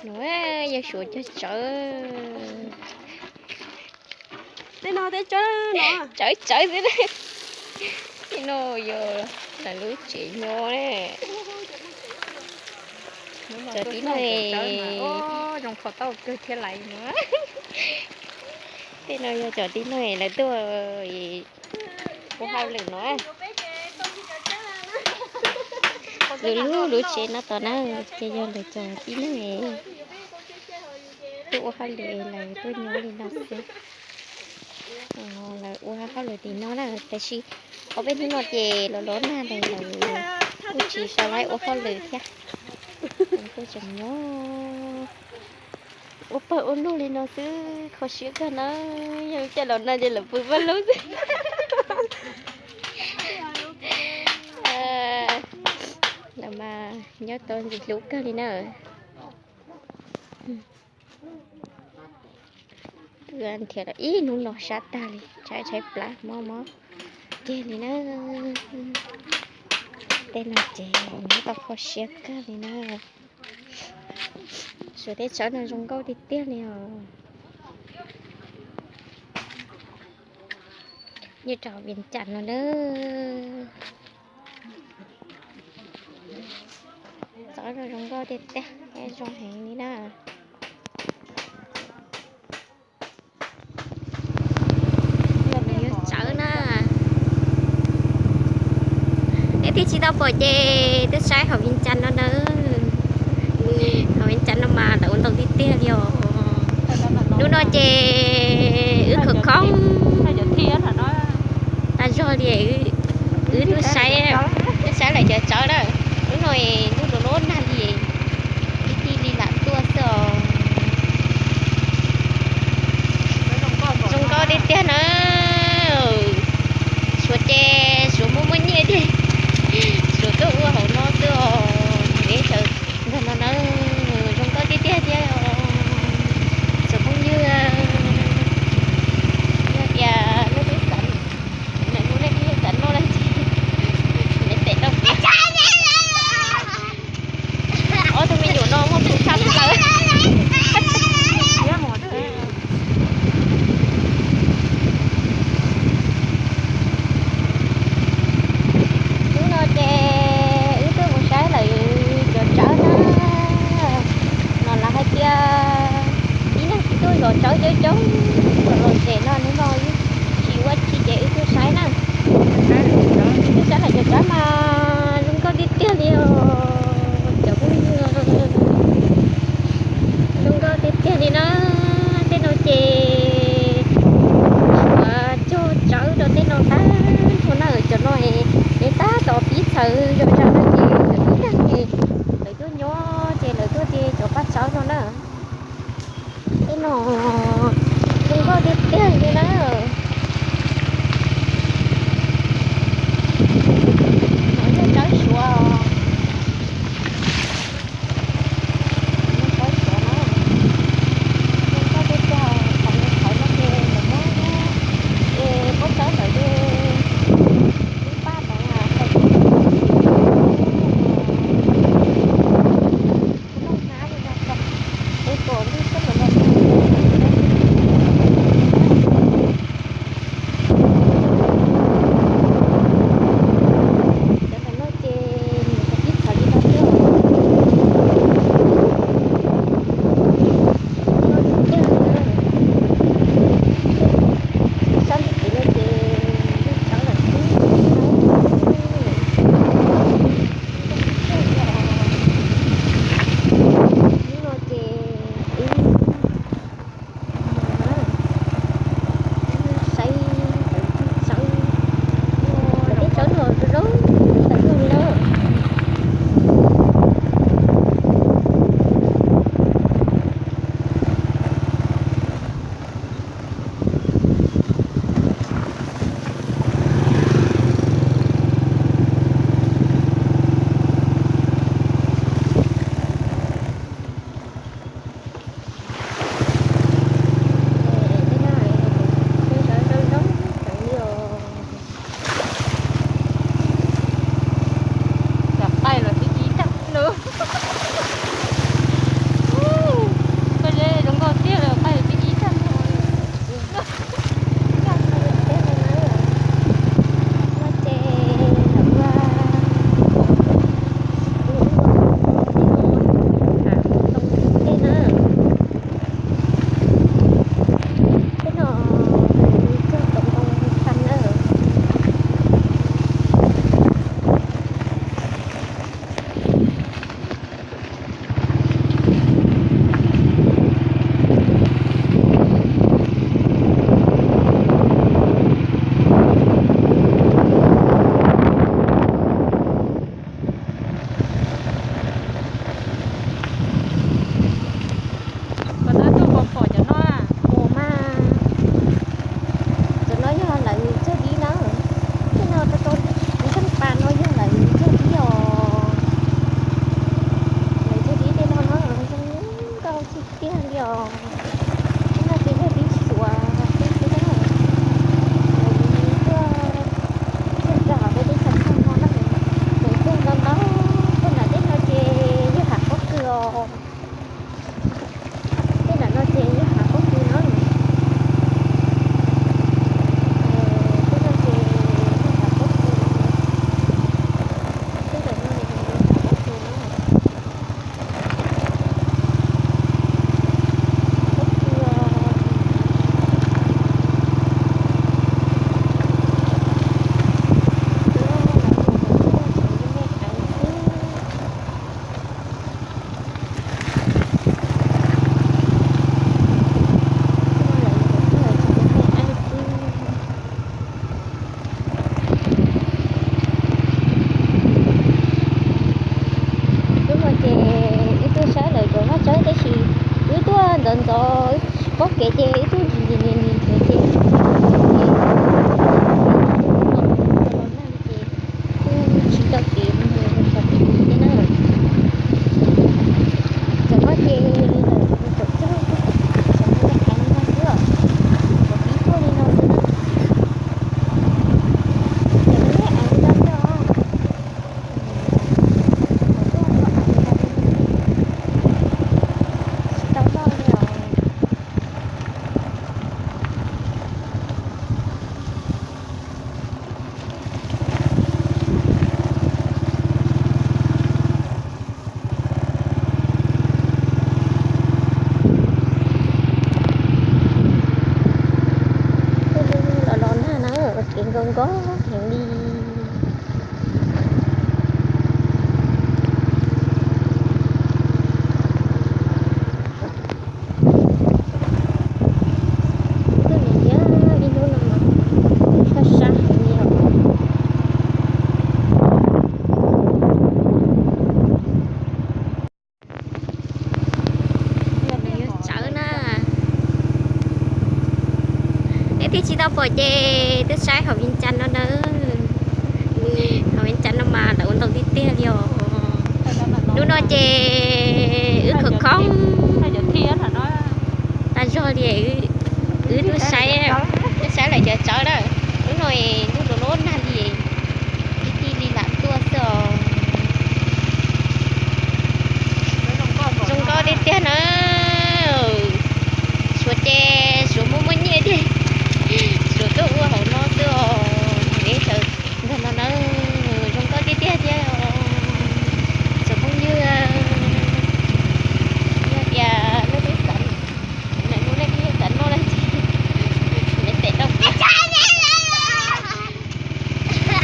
No yog Suav cog tsawb. Tej no tej tsawb no, tsawb tsawb xwb na. Tej no yog lawv lub tsev nyob na. Cov tib neeg zoo kho tau kawg thiab lais no. Tej no yog cov tib neeg lawv tuaj ua hauj lwm no. Lwm lub lub tsev no tom na ces yog lawv cov tib neeg tuaj ua hauj lwm, lawv tuaj nyob li no xwb. Lawv ua hauj lwm tim no na, tab sis ob peb hnub no ces los los nag lawm, lawv kuj tsis tau laib ua hauj lwm thiab. Kuj tseem nyob ua pawg ua lug li no xwb, kho siab kawg na. Yog caij los no ces lawv pw pawg lug xwb. Lawv mas nyob tau ntxim hlub kawg li na. Pw nrhiav los ib hnub no sab tag li, tshaib tshaib plab mob mob kiag li na. Tej no ces nyob tau kho siab kawg li na. Suav tej tsawb no zoo nkauj tiag tiag li os. Nyob rau Vias Cas no na. Tsawb no zoo nkauj tiag tiag, zoo heev li na. Yog tsawb na. Neb twb tsis tau pom ces twb saib hauv Vias Cas no na. Hauv Vias Cas no mas lawv ua ntau tiag tiag li os. Hnub no ces wb khawv koob tas zog li, wb tuaj saib, tuaj saib lawv cov tsawb na. Hnub no ntuj los los nag li, ib tij li lam tuaj xwb os. Zoo nkauj tiag tiag na. Suav ces Suav muaj muaj nyiaj tiag, Suav tuaj ua hauv no xwb os. Ntawm no na, zoo nkauj tiag tiag thiab os. Tsoom phooj ywg, yog tias nej twb xav, nej twb xav noj dab tsi, nej tes rau kuv. Ob tug me nyuam no muaj tus tshaj plaws. Hnub no ces wb tuaj mus saib lawv cov tsawb na. No lawv hais tias tib neeg tsis tuaj zov tsawb coob coob los zem no, hnub no tsis ua tsi ces wb tuaj saib na. Wb tuaj saib lawv cov tsawb mas zoo nkauj tiag tiag li os cov phooj ywg. Zoo nkauj tiag tiag li na. Tej no ces Suav cog tsawb rau tej no tag nrho na. Cov no es tab tom pib txhawv zom zaws no ces lawv tib neeg es lawv tuaj nyob ces lawv tuaj de cov paj tsawb no na. Tej no zoo nkauj tiag tiag li na. No yog tsawb Suav. Tsawb Suav na. Zoo nkauj tiag tiag, qhov no qhov no ces lawv muab, es pob tsawb ntawd ces wb paj tod na, Tau pom ces twb saib hauv Vias Cas no na. Hauv Vias Cas no mas lawv ua ntau tiag tiag li os. Hnub no ces wb khov khoob tas zog li, wb twb saib, twb saib lawm cov tsawb na. Hnub no ntuj lub lub nag li, tib tib li lam tuaj xwb os. Zoo nkauj tiag tiag na. Suav ces Suav muaj muaj nyiaj tiag, Suav tuaj ua hauv no xwb os. Nws deb tsawv ntag no na. Zoo nkauj tiag tiag thiab os. Tsoom phooj ywg, yog tias nej twb xav, nej twb xav noj dab tsi, me tes rau kuv.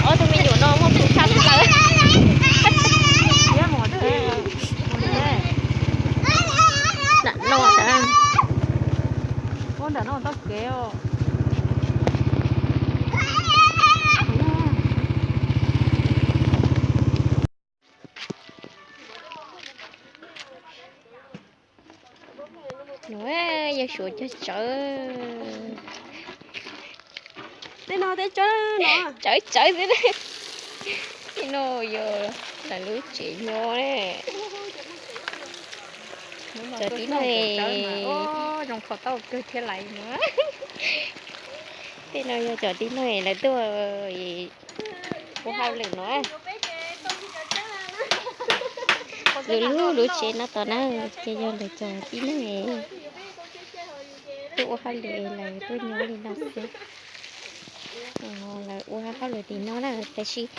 Ob tug me nyuam no muaj tus tshaj lawm. Lam noj tas. Yog Suav cog tsawb. Tej no tej tsawb no, tsawb tsawb xwb. Tej no yog lawv lub tsev nyob ne. Cov tib neeg zoo kho tau kawg thiab lais no. Tej no yog cov tib neeg lawv tuaj ua hauj lwm no. Lawv lub lub tsev no tom na, ces yog lawv cov tib neeg tuaj ua hauj lwm, lawv tuaj nyob li no xwb. Lawv ua hauj lwm tim no na, tab sis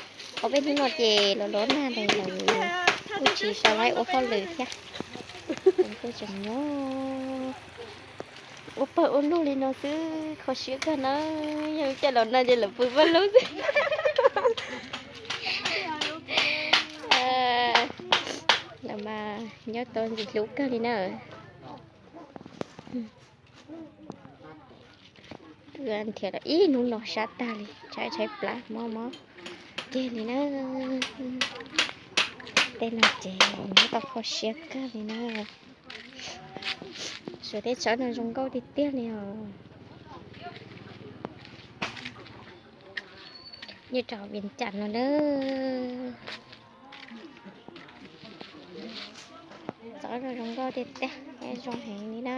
ob peb hnub no ces los los nag lawm, lawv kuj tsis tau ua hauj lwm thiab. Kuj tseem nyob ua pawg ua lug li no xwb, kho siab kawg na. Yog lub caij los nag ces lawv pw pawg lug xwb. Lawv mas nyob tau ntxim hlub kawg li na. Twb nrhiav tau ib hnub no sab tag li, tshaib tshaib plab mob mob kiag li na. Tej no ces nyob tau kho siab kawg li na. Suav teb chaws no zoo nkauj tiag tiag li os. Nyob rau Vias Cas no na. Txawm no zoo nkauj tiag tiag, zoo heev li na.